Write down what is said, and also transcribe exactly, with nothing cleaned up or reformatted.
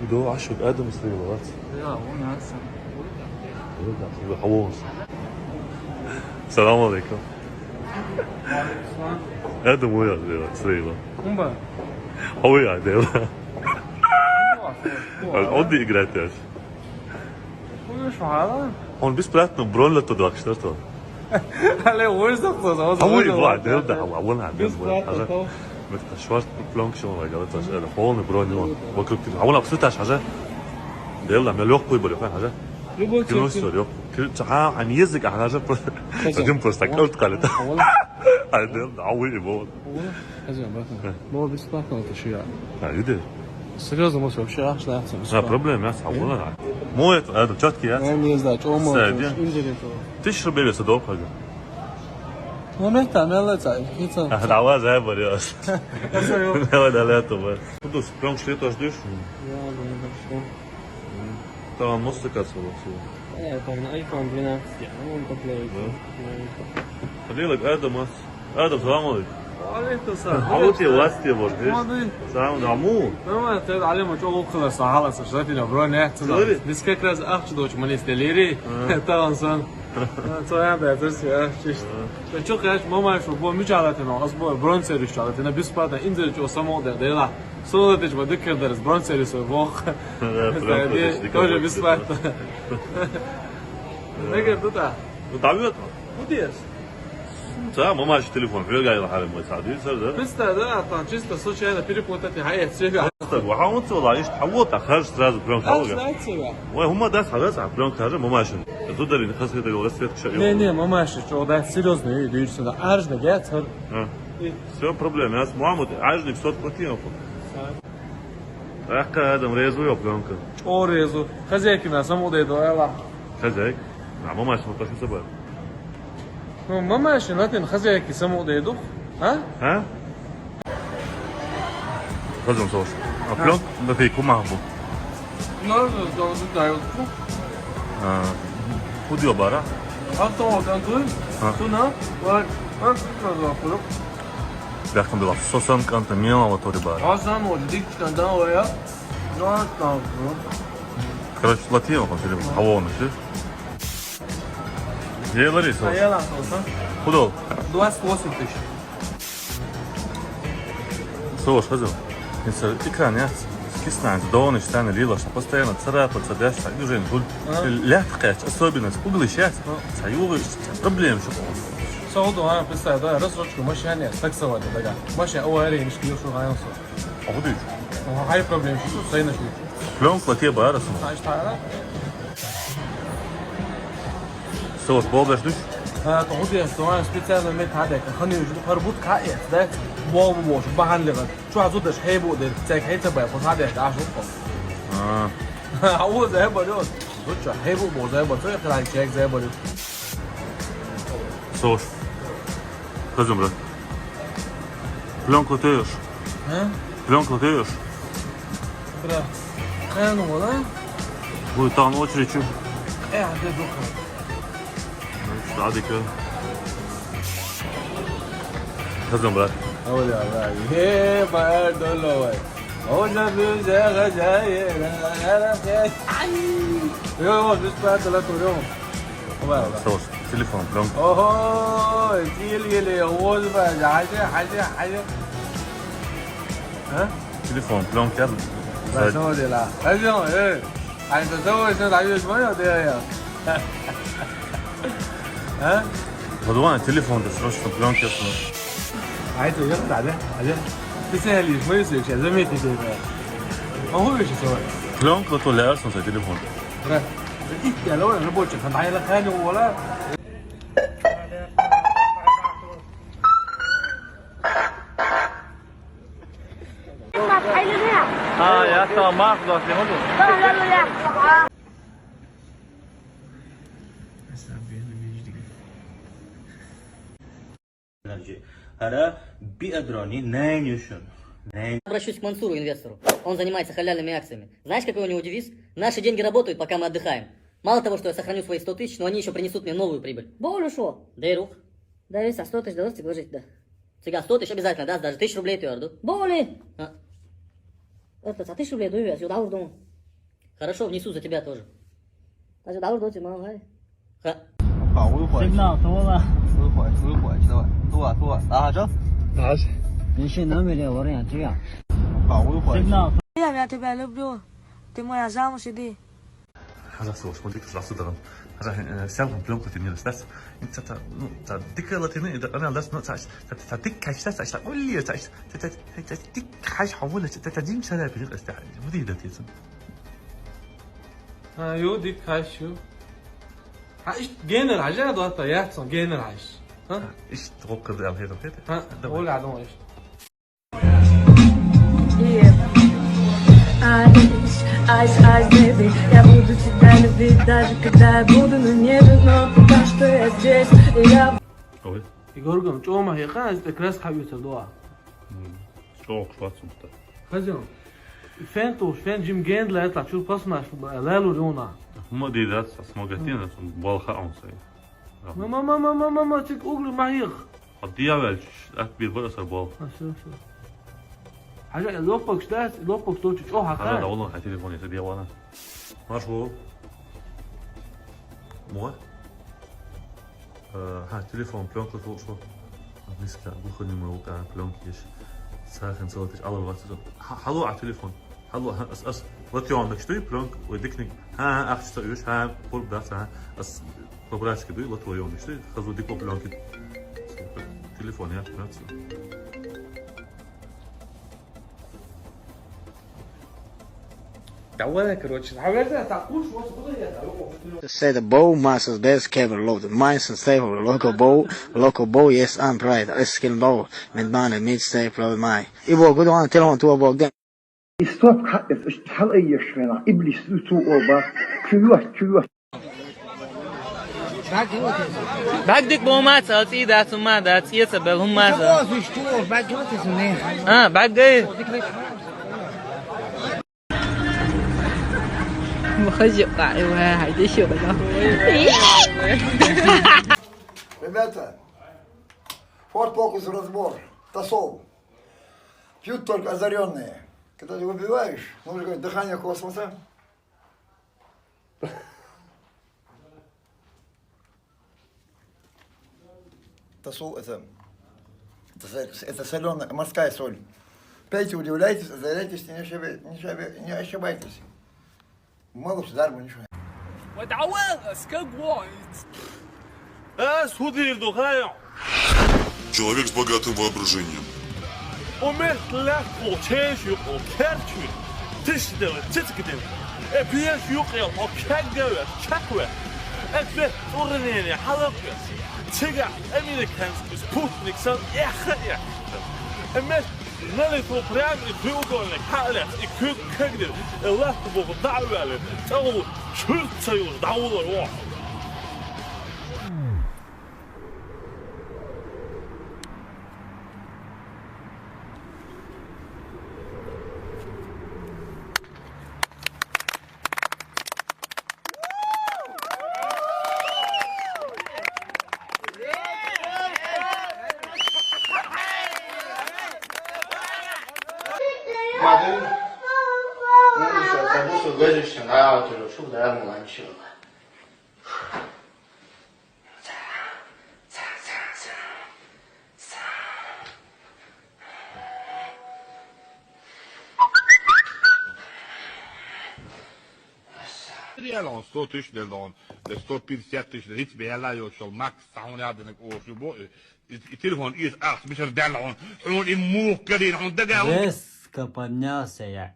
Иду, аш, вот Адам стрела, вот. Да, он Асан. Салам алейкум. Адам, ой, стрела. Кумба? Ой, Адам. Он где играть, аж? Ой, шо, ала? Он бесплатно бронь латто два, что ли? Але ой, что, что, что, Ой, что, ва, что, Адам, да, ала, вон, Адам, вон, Бесплатно, ага. То. Мета шварц пленка шо лагала, то, это полный бронь, он. Вокруг тебя. А вон, а кто-то, ага. Адам, мел лёгкий был, ага. Любой Кино цвет. Всё, лёгкий. Ки-, ца-, а, они язык, ага, же просто. Один просто, как вот, калит. А вон. Адам, да, ой, вот. Хозяин, братан. Было бесплатно, вот ещё я. А, видишь? Серьёзно, может, вообще аж, да, всё. А, проблема, я сам, вон, а. Мой это, это чёткий, я. Я не знаю, что он может, Садим. Интересно. Тысяча рублей весит, да, хозяин? Ну, мета, мелочь, а, это. А, давай, заберёшь. Давай, давай, это, вот. Куда, прям что-то ждёшь? Я, да, да, что? Там мостикац валахь. Э, там на iPhone двенадцать, ну, он поплывет. Да? Поплывет. Халилак, Адам, ас. Адам, салам алейкум. Алейкум салам. А вот и власти, вот, видишь? Молодой. Салам, да, му. Нормально, ты, Алим, чё, около сахала, со, что ты, бро, не, цена. Говори. Здесь как раз ахчу дочь, мы не стелили. А. Это он сам. А, цо я, да, это всё, а, чисто. А. Ты чё, конечно, мама, что, бо, мы чалатина, ас, бо, бронь сервис чалатина, бесплатно, инзер, чё, само, да, да, да. Соло, ты чё, дыкер, да, бронь сервис, вох. Да, прям. Тоже бесплатно. Нагер, тут, а? Ну, там вот. Будешь? Ца, мамаш телефон, фрегай лахарим, мой садись, да? Представь, да, там чисто случайно перепутать, а я тебя. Так, вахаун цо ла, ишт, а вот, а хаш сразу прям. А, калга. Знаете, да? Ой, хума дас, хагас, а прям хажа, мамашин. Зударин, хас это расцветка. Не, не, мамаши, чё, да, серьёзно, и дышится, да, аж да, я цар. А. И всё, проблема, я с мамой, аж не сот платил. Такая, Адам, резу я пленка. О, резу. Хозяйки на саму дойду, эла. Хозяйка? А мамашин, вот так и собака. Ну, мамаши, латин, хозяйки саму дойду. А? А? Хозяин, слушай. А, а, пленка, да ты кумаху. Ну, да, да, да, вот. А, худо бара? А то, вот, он тут. А. Туна, вот, а, тут надо, вот. Бяхтан била, сосан канта мела, вот, ори бара. А сам, вот, дик, канта, вот, я. Ну, а там, вот. Короче, платил он, или хавон, ты? Ела ли, слушай? А, ела, слушай. Худо? Двадцать восемь тысяч. Слушай, хозяин. Если экран, я скисна, донышь, там, лила, что постоянно царапаться, да, что, движение, гуль. А? Лят, конечно, особенно, углы сейчас, ну, союзы, проблем, что. Сауду, а, представь, да, рассрочку, машине, таксовать, да, да. Машина, о, аре, мишки, ё, шо, а, ё, шо. А куда ещё? Ну, какая проблема, что тут стоит на шве? Плёнка, тебе, а, раз. А, что, а? Соус болдаш душ? А, то вот я, что, а, специально мет хадек, ханы уже, харбут каэс, да? Бо, бо, бо, бахан легат. Чё, а тут аж хейбу, да, цек хейца бай, вот хадек, а, шо, а. А, вот, да, бо, вот. Вот чё, хейбу, бо, да, бо, цо, я, край, чек, да, бо. Соус. Хозяин, брат. Плёнка ты ешь? А? Плёнка ты ешь? Бра. Э, ну, да? Будет там очередь, чё? Э, а где духа? Садика. Хозяин, брат. Оля, да. Э, баэр долловай. Оля, бюзе, хозяин, ай. Ё, бюз, брат, ла, турём. Давай, давай. Соус, телефон, плёнка. Ого, тилгили, оз ба, хажи, хажи, хажи. А? Телефон, плёнка, я. Да, что дела? Хажи, э. Ай, да, что, что, да, ё, моё, да, я. А? Вот, вон, телефон, ты срочно плёнка, я. Ай, ты, я, да, да, да. Ты сели, мы всё, сейчас заметили, да. А вы ещё целый. Плёнка, то ля, он свой телефон. Бра. Ит, я, ло, рабочий, там, ай, ла, хани, ола. А, я там мах, да, не могу. Хара, би адрони, найн юшун. Найн. Обращусь к Мансуру, инвестору. Он занимается халяльными акциями. Знаешь, какой у него девиз? «Наши деньги работают, пока мы отдыхаем». Мало того, что я сохраню свои сто тысяч, но они ещё принесут мне новую прибыль. Более что? Да и рух. Да, весь сто тысяч долларов тебе вложить, да. Цига сто тысяч обязательно, да, даже тысячу рублей ты орду. Более. А. Это, ца тысячу рублей даю, я сюда урдун. Хорошо, внесу за тебя тоже. Даже даур дочи, мам, хай. Ха. А, выходит. Сигнал, тула. Выходит, выходит, давай. Тула, тула. Ага, жас. Ага. Ниши номер я варен, чия. А, выходит. Сигнал. Я, я тебя люблю. Ты моя замуж, иди. Хаза слушай, смотри, как раз туда. Хаза, э, сял там плёнку ты не расстаться. И та, та, ну, та, дикая латина, и да, она даст, ну, та, та, та, дик качта, та, та, улли, та, та, та, та, та, дик каш, а вон, та, та, дим шаря, перед, та, вот и да, ты. Ха, ю, дик хаш ю. Ха, ишт генер хаш, а, дуата, яцун, генер хаш. Ха? Ишт гоккар да алхер алхер. Ха, давай. Оля, а, думаешь? Ice, ice, baby, я буду тебя любить, даже когда я буду на небе, но пока что я здесь, и я Ой. Игоргам, чома хиха, это крас хавица дуа. М, чоок швацунта. Хазин. Фен туш, фен жим генд ла это, чур пасмаш, лалу жона. Ма ди дац, ас ма гатин, ас ма балха он сай. Ма, ма, ма, ма, ма, ма, ма, чик угли ма хих. А дия вел, ат бир бар асар бал. А, всё, всё. Хажа, лопак, что, лопак, что, чё, Хажа, хака? Да, вон, ха, телефон, если дия вана. Марш, во. Мо? Э, ха, телефон, плёнка слушал. Английский, глухонемой, а, плёнки есть. Сахан целый тысяч, алла двадцать. Ха, алло, а телефон? Алло, ха, ас, ас, вот я вам, что и плёнка, ой, дикник. Ха, ха, ах, что, ха, пол, да, ха, ас, по-братски, да, вот я вам, что и хазу дико плёнки. Телефон, я, да, всё. Давай, короче, наверное, так уж, вот, вот я, да, вот. Say the bow, masters, best cable load, mines and stable, local bow, local bow, yes, I'm right, let's kill bow, mid man, mid stay, flow my. Ibo, good one, tell on to a bow, then. Стоп, хьал ай еш вена, иблис, цу оба, чуйот, чуйот. Багдик бо ма цал цӀий дац, ма дац, цӀий ца бел хӀума ца. А, багай. Махажи къаи ва, хайди шо да. Ребята, Ford Focus разбор, тосол. Пьют только озаренные. Когда ты выпиваешь, ну, уже говорит, дыхание космоса. Тосол это, это, со- это соленая морская соль. Пейте, удивляйтесь, озаряйтесь, не, ошибай- не, ошибай- не ошибайтесь. Мало что дарма ничего. Человек с богатым воображением. Умер легко чешу керчу. Тиштел, цицкидел. Э, пьеш юкъел, о, кеггаве, чакве. Э, бе, турнене, халакве. Цига американский спутник сан, эх, эх. Э, мес, налицо прям и треугольник, халес, и куг, кегдел. Э, ласт богу давали, цау, чурт цаю, давулар, о. Мадын, ну, всё, как будто гвоздички, да, вот уже, фу, да, ну, ладно, чё. Реально, он сто тысяч лел, он сто пятьдесят тысяч лел, ит бяла ё шол макс, сауна дынк ошу бо, и, и телефон из ахс, мишер дала он, он и мух гадин, он дага он. Резко поднялся я.